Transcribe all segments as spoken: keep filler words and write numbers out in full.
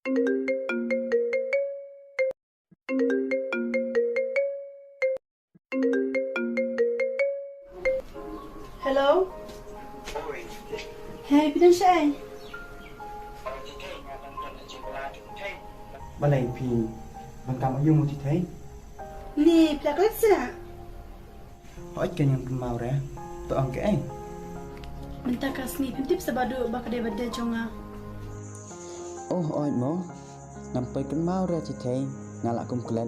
Hello. Hey, phi don shaei? Balei phi ban kam aïu mo Tithei? Ni phi la klet sa? Hooid, ka ngan kynmaw re. To ong kaei? Mynta ka sngi phim tip sa ba duh ba ka dei birthday jong nga. Oh, hooid mo. Ngam poi kynmaw re Tithei, nga la kum klet.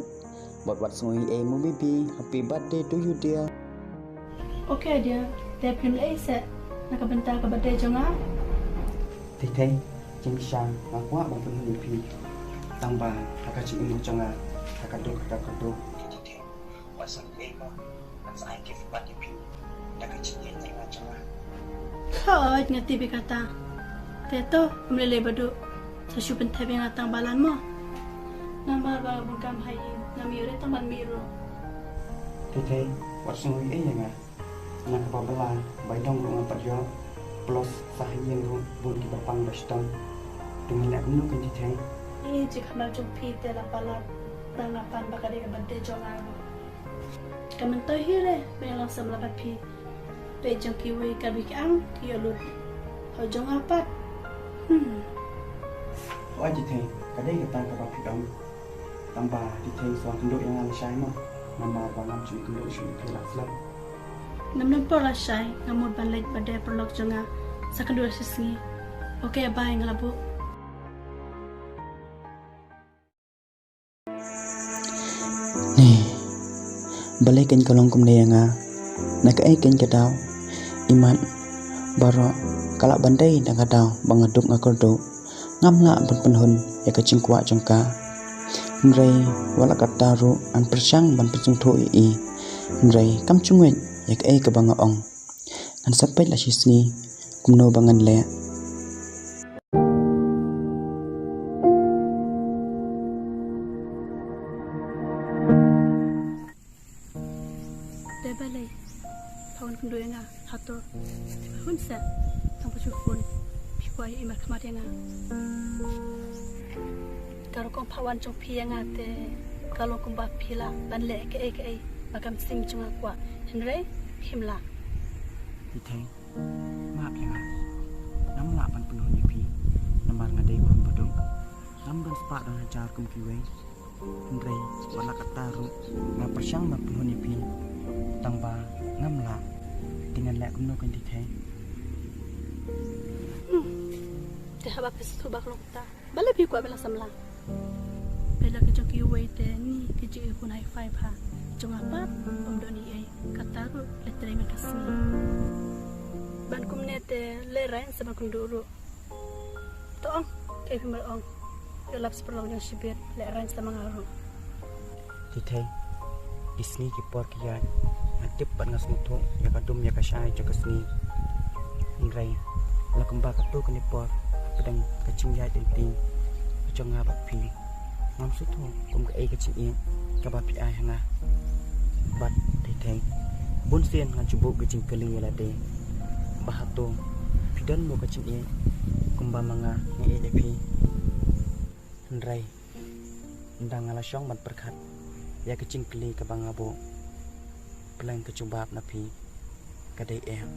Bad wat sngew ei mo baby, happy birthday to you dear. Okay dear, te phim leh ei seh na ka bynta ka birthday jong nga? Tithei, jingshisha nga kwah ban pynhun ïa phi. Tang ba ha ka jingim jong nga, ha ka duk ha ka duk. Wat sngew ei mo, ngan sa ai gift bad ïa phi da ka jingïeit jong nga. Hooid, nga tip ïa kata. Te to, ym lei lei ba duh, sa shu pynthep ïa nga tang ba lan mo. Namar ba bun kam ha ïing, ngam ïoh re tang ban mih ruh. Tithei, wat sngew ei ïa nga. Na kaba bylla ba i dong ruh ngam pat ïoh. Plus sa ha ïing ruh bun kiba pang ba shitom. Te ngan leh kumno kein Tithei? Ïa ka jingkhamar jong phi te la palat. Tang nga pan ba ka dei ka birthday jong nga ruh. Ka myntoi hi re ban ïalang samla bad phi. Peit jong kiwei ka bih ka ang ki ïoh lut. Hooid jong nga pat. Hmm. Hooid Tithei, ka dei kata kaba phi ong. Tang ba Tithei sa wan kynduh ïa nga lashai mo. Namar ba ngam ju ïakynduh shuh ïa phi la slem. Ngam don por lashai, nga mut ban leit birthday paralok jong nga. Sa kynduh la shisngi. Okay bye, nga la buh. Ni, balei kein ka long kumne ïa nga? Na kaei kein ka daw? Imat baroh ka lah ban dei da ka daw ba nga duk nga kyrduh. Ngam lah ban pynhun ïa ka jingkwah jong ka. Hynrei wat la katta ruh ngan pyrshang ban pynsngewthuh ïa i. Hynrei kam ju ngeit ïa kaei kaba nga ong. Ngan sa peit la shisngi kumno ba ngan leh. Te balei pha wan kynduh ïa nga? Hato phi pha hun sa tang ba shu phone? Phi kwah ïa i markhmat ïa nga? Ka rukom pha wan jong phi ïa nga te ka long kumba phi lah ban leh kaei kaei ba ka mynsiem jong nga kwah, hynrei phim lah. Tithei, map ïa nga. Ngam lah ban pynhun ïa phi namar nga dei khun ba duk. Ngam don spah don hajar kum kiwei. Hynrei wat la katta ruh nga pyrshang ban pynhun ïa phi. Tang ba ngam lah. Te ngan leh kumno kein Tithei? Hmm. Te haba phi sngewthuh ba ka long kata, balei phi kwah ban ïalang samla? Peit la ka jong kiwei te ni ka jingïakhun hi-fi bha. Jong nga pat ym don ei ei, katta ruh la trei man ka sngi. Ban kumne te lehraiñ sa ban kynduh ruh. To ong kaei phim ong. Ïoh lap sa paralok jong shibit, lehraiñ sa ma nga ruh. Tithei, ki sngi ki por ki ïaid, nga tip bad nga sngewthuh ïa ka dum ïa ka shai jong ka sngi. Hynrei la kumba katto katne por, hapdeng ka jingïaid lynti ka jong nga bad phi, ngam sngewthuh kum kaei ka jingïeit kaba phi ai ha nga. Bad Tithei, bun sien nga ju buh ka jingkylli ïa lade ba hato phi don mo ka jingïeit kumba ma nga nga ïeit ïa phi. Hynrei ynda nga la shong ban pyrkhat ïa ka jingkylli kaba nga buh, pleng ka jubab na phi ka dei em.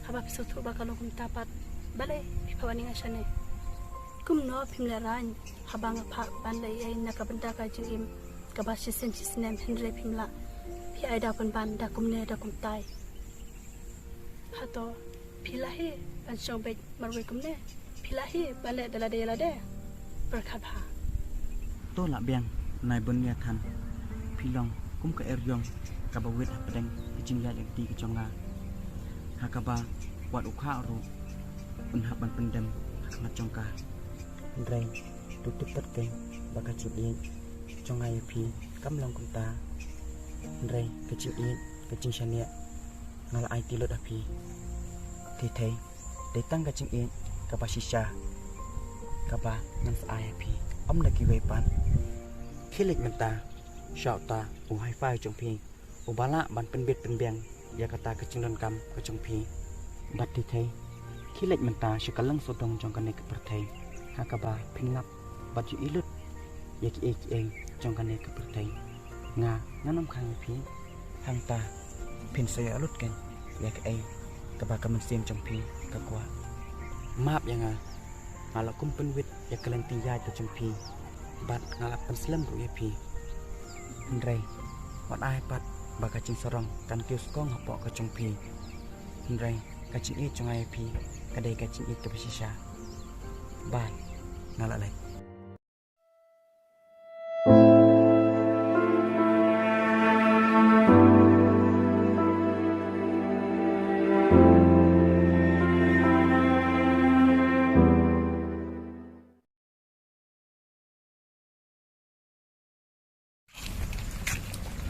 Haba phi sngewthuh ba ka long kumta pat, balei phi pha wan ïa nga shane? Kumno phim lehraiñ haba nga phah ban leh ei ei na ka bynta ka jingim kaba shisien shisnem, hynrei phim lah. Phi ai daw pynban da kumne da kumtai. Hato phi lah hi ban shong beit marwei kumne? Phi lah hi ban leh da lade ïa lade? Pyrkhat bha. To lah biang, Naibonia Than. Phi long kum ka eriong kaba wit hapdeng ka jingïaid lynti ka jong nga, ha kaba wat u khah ruh un hap ban pyndem ha khmat jong ka. Hynrei to tip pat kein ba ka jingïeit jong nga ïa phi kam long kumta. Hynrei ka jingïeit, ka jingshaniah nga la aiti lut ha phi. Tithei, dei tang ka jingïeit kaba shisha kaba ngan sa ai ha phi, ym da kiwei pat. Khie leit mynta sha uta u hi-fi jong phi, uba lah ban pynbit pynbiang ïa kata ka jingdonkam ka jong phi. Bad Tithei, khie leit mynta sha ka lyngsodong jong kane ka pyrthei, Nga kaba phin lap bad ju ilut ïa kiei kiei jong kane ka pyrthei. Nga ngan ym khang ïa phi. Hangta phin sa ïa lut kein ïa kaei kaba ka mynsiem jong phi ka kwah. Map ïa nga, nga la kum pynwit ïa ka lynti ïaid ka jong phi bad nga la pynslem ruh ïa phi. Hynrei wat ai pat ba ka jingsarong kan kiew skong hapoh ka jong phi. Hynrei ka jingïeit jong nga ïa phi ka dei ka jingïeit kaba shisha. Bye, nga la leit.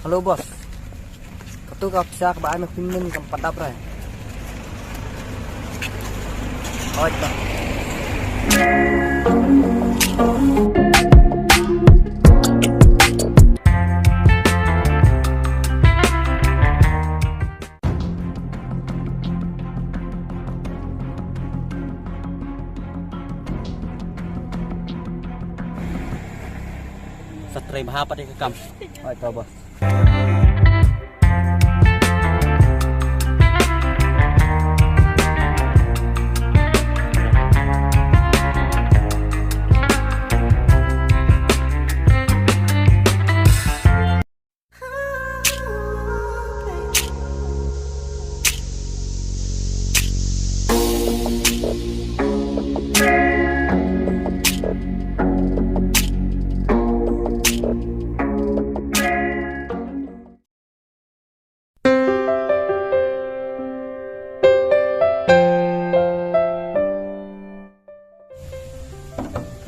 Hello boss. Katu ka pisa kaba ai ma payment kam pat dap re. Oi ta. Sa trei bha pat ïa ka kam. Oi to boss.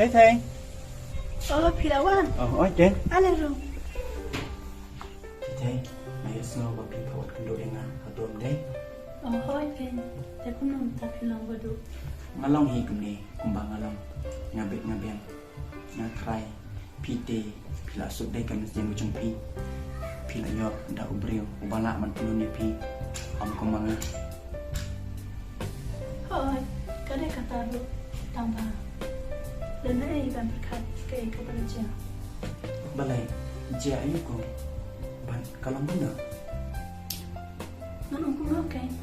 Thei thei. Oh, phi la wan. Oh, oi, Jen. Ale ru. Thei thei, nga ïohsngew ba phi phah wat kynduh ïa nga, hato ym dei? Oh, hooid Jen. Te kumno mynta phi long ba duh? Nga long hi kumne, kumba nga long. Nga bit nga biang. Nga tharai phi te phi la suk dei ka mynsiem ka jong phi. Phi la ïoh da u briew uba lah ban pynlong ïa phi. Ym kumba nga. Hooid, ka dei kata ruh tang ba lehnohei ban pyrkhat kaei kaba la jia. Balei, jia aïu ko? Bad ka long kumno? Ngan ong kumno kein,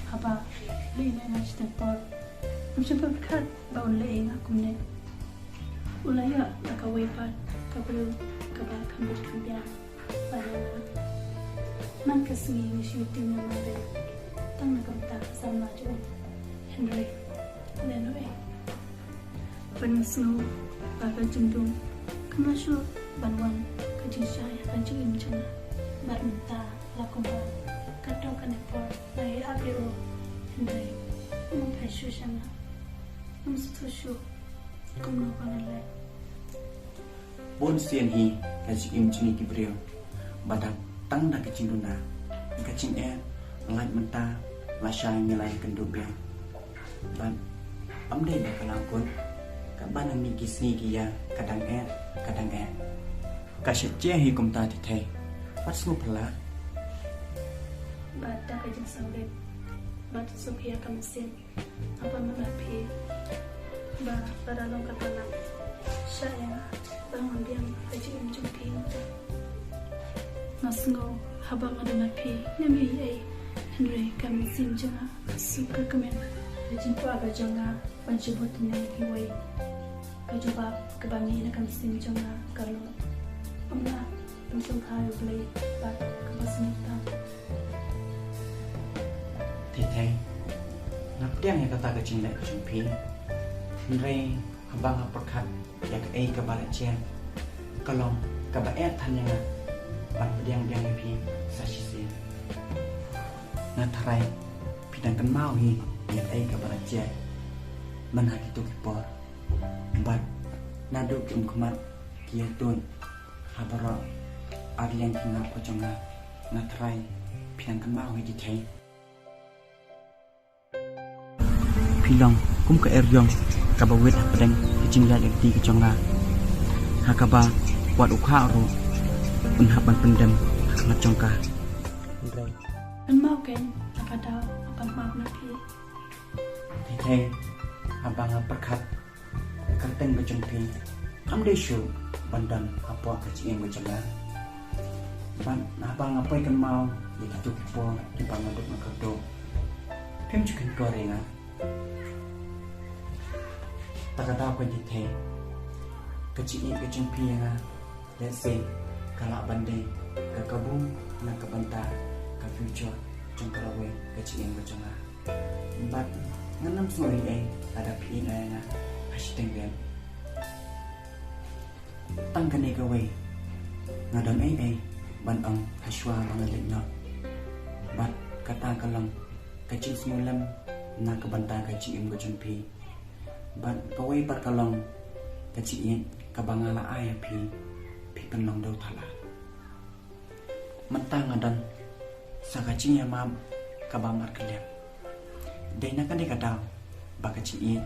haba lehnoh ïa nga shiteng por, ym shym pyrkhat ba un leh ïa nga kumne. U la ïoh da kawei pat ka briew kaba kham bit kham biang ban ïa nga. Man ka sngi nga shu ïohi ïa u Nongbet tang na ka bynta ka samla jong u. Hynrei lehnohei ban nga sngew ba ka jingdum kam lah shuh ban wan ka jingshai ha ka jingim jong nga. Bad mynta la kumba kato kane por nga ïa ap ïa u, hynrei um phai shuh sha nga. Um sngewthuh shuh kumno ba ngan leh. Bun sien hi ka jingim jong ngi ki briew ba dap tang da ka jingduna, ka jingeh, lait mynta lashai ngi la ïakynduh biang. Bad ym dei ba ka la kut, katba nang mih ki sngi ki ïa ka dang eh, ka dang eh. Ka shet jia hi kumta Thei thei. Wat sngew phylla. Bad da ka jingsngewrit bad suk ïa ka mynsiem. Haba nga mut phi ba lada long kata nga shah ïa nga ba ngan biang ha ka jingim jong phi. Nga sngew haba nga don bad phi ngam ïohi ei, hynrei ka mynsiem jong nga ka suk ka kmen. Ka jingkwah ka jong nga ban shu bud ïa kiwei ka jubab kaba mih na ka mynsiem jong nga ka long, ym lah ban sngewthuh ïa U Blei bad kaba sngewthuh. Thei thei, nga pdiang ïa kata ka jingleh ka jong phi. Hynrei haba nga pyrkhat ïa kaei kaba la jia, ka long kaba eh than ïa nga ban pdiang biang ïa phi sa shisien. Nga tharai phi dang kynmaw hi ïa kaei kaba la jia man ha kito ki por. Bad naduh ki ummat ki ïa tuid ha baroh arliang ki ngap ka jong nga, nga tharai phi dang kynmaw hi Thei thei. Phi long kum ka eriong kaba wit hapdeng ka jingïaid lynti ka jong nga, ha kaba wat u kha ruh un hap ban pyndem ha ka khlad jong ka. Hynrei kynmaw kein ha ka daw ban map na phi. Thei thei, haba nga pyrkhat kyrteng ka jong phi kam dei shuh ban don hapoh ka jingim ka jong nga. Bad haba nga poi kynmaw ïa kito ki por kiba nga duk nga kyrduh, phim ju kynkoh ïa nga. Ta ka daw ka jingthei, ka jingïeit ka jong phi ïa nga, lehse ka lah ban dei ka kabu na ka bynta ka future jong ka lawei ka jingim ka jong nga. Bad ngan ym sngew ei ei lada phi ïeit noh ïa nga ha shiteng dien. Tang kane kawei nga don ei ei ban ong ha shuwa ba nga leit noh. Bad kata ka long ka jingsngewlem na ka bynta ka jingim ka jong phi. Bad kawei pat ka long ka jingïeit kaba nga la ai ha phi, phi pynlong da u thala. Mynta nga don sa ka jingïamap kaba markylliang. Dei na kane ka daw ba ka jingïeit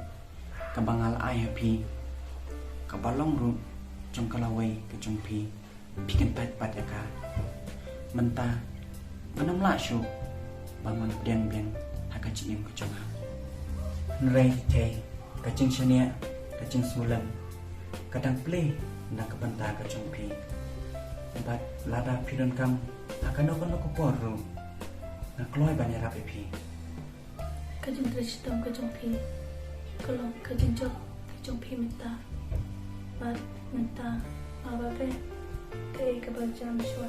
kaba nga la ai ha phi, kaba long ruh jong ka lawei ka jong phi, phi kyntait pat ïa ka. Mynta ngan ym lah shuh ba ngan pdiang biang ha ka jingim ka jong nga. Hynrei te ka jingshaniah, ka jingsngewlem ka dang plie na ka bynta ka jong phi. Bad lada phi donkam ha kano kano ka por ruh, nga kloi ban ïarap ïa phi. Ka jingtrei shitom ka jong phi ka long ka jingjop ka jong phi mynta. Bad mynta nga ba beh kaei kaba jam shuwa.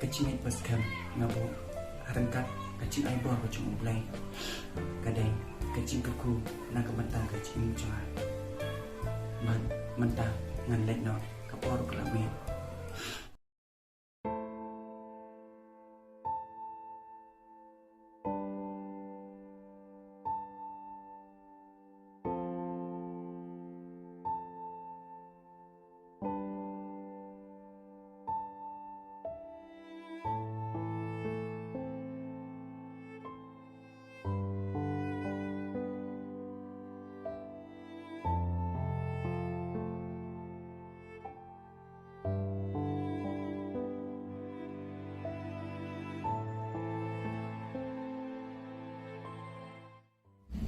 Ka jingngeit ba skhem nga buh ha ryngkat ka jingai bor ka jong U Blei ka dei ka jingkyrkhu na ka bynta ka jingim jong nga. Bad mynta ngan leit noh, ka por ka la miet.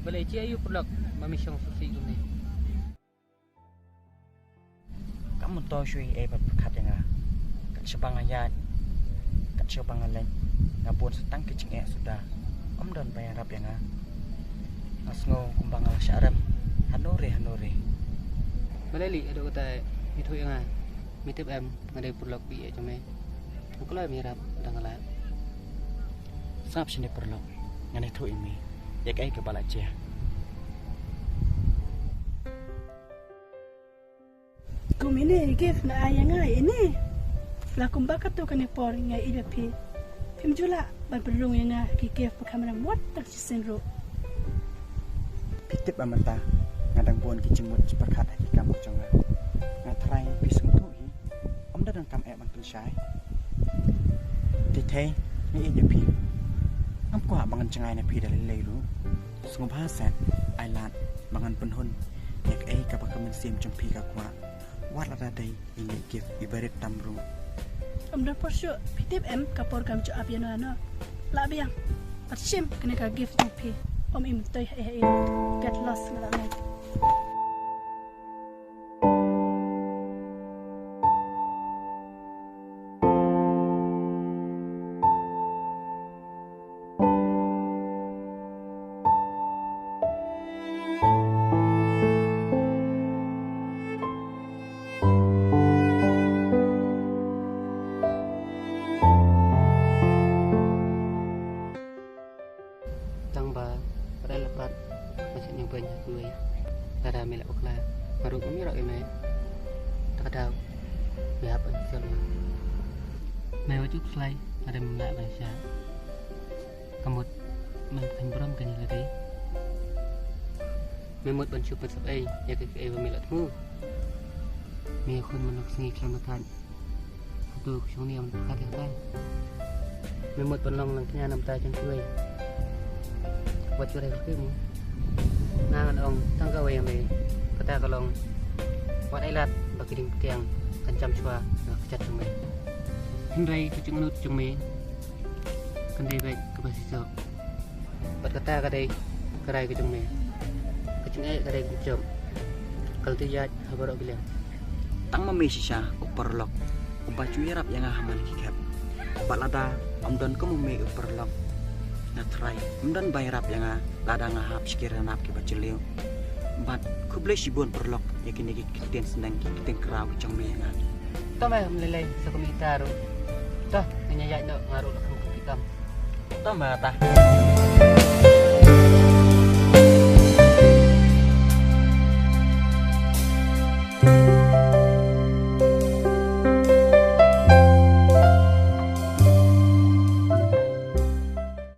Balei jia ïa u paralok ba me shong sngewsih kumne? Kam myntoi shuh ei ei ban pyrkhat ïa nga. Kat shaba nga ïaid, kat shaba nga leit, nga bun sa tang ki jingeh suda. Ym don ba ïarap ïa nga. Nga sngew kumba nga la shah rem hano re hano re. Balei lei haduh katta ïathuh ïa nga? Me tip em, nga dei paralok ba ïeit jong me. Nga kloi ban ïarap da nga lah. Sngap shane paralok, ngan ïathuh ïa me ïa kaei kaba la jia. Kum ine i gift me ai ïa nga ine. La kumba katto katne por nga ïeit ïa phi, phim ju lah ban pynrung ïa nga ki gift ba kham rem wat tang shisien ruh. Phi tip ba mynta nga dang bun ki jingmut jingpyrkhat ha ki kam ka jong nga. Nga tharai phi sngewthuh hi, ym da donkam eh ban pynshai. Te thei, nga ïeit ïa phi. Ngam kwah ba ngan jngai na phi da lei lei ruh. Sngewbha set, ai lad ba ngan pynhun ïa kaei kaba ka mynsiem jong phi ka kwah. Wat lada dei ine i gift iba rit tam ruh. Ym don por shuh, phi tip em ka por kam ju ap ïano ïano. Lah biang, pat shim kane ka gift jong phi. Ym i myntoi ha ei ha ei. Get lost nga la ong. Tang ba, ba dei la pat, ba shet ñiang beiñ ha kiwei. Lada me la bakla, nga ruh ngam ïaroh ïa me. Ta ka daw, me hap ban sngewsih. Me wat ju khuslai, lada mem lah ban shah. Ka mut mem kheiñ burom kane lade. Me mut ban shu pynsep ei ïa kaei kaei ba me la thmu. Me khun man la ka sngi khlem la thait. Hato ka shong ne ban pyrkhat ïa kata? Me mut ban long lang kñia na bynta jong kiwei. Wat shu rai kyrkieh mo. Nga ngan ong tang kawei ïa me, kata ka long, wat ai lad ba ki dieng ki tiang kan jam shuwa na ka kjat jong me. Hynrei ka jingangnud jong me kan dei beit kaba shisha. Kata ka dei ka rai ka jong me. Ka jingeh ka dei ka jingchop. Ka la ïaid ha baroh ki liang. Tang ma me shisha u paralok uba ju ïarap ïa nga ha man ki khep. Bad lada ym don kum ma me u paralok, nga trai ym don ba ïarap ïa nga lada nga hap sha ki ranab kiba jylliew. Bad khublei shibun paralok ïa kine ki ktien sneng ki ktien kraw ki jong me ïa nga. To me, ym lei lei sa kum ita ruh. To, ngin ïa ïaid noh, nga ruh la kham kum ki kam. To me ta.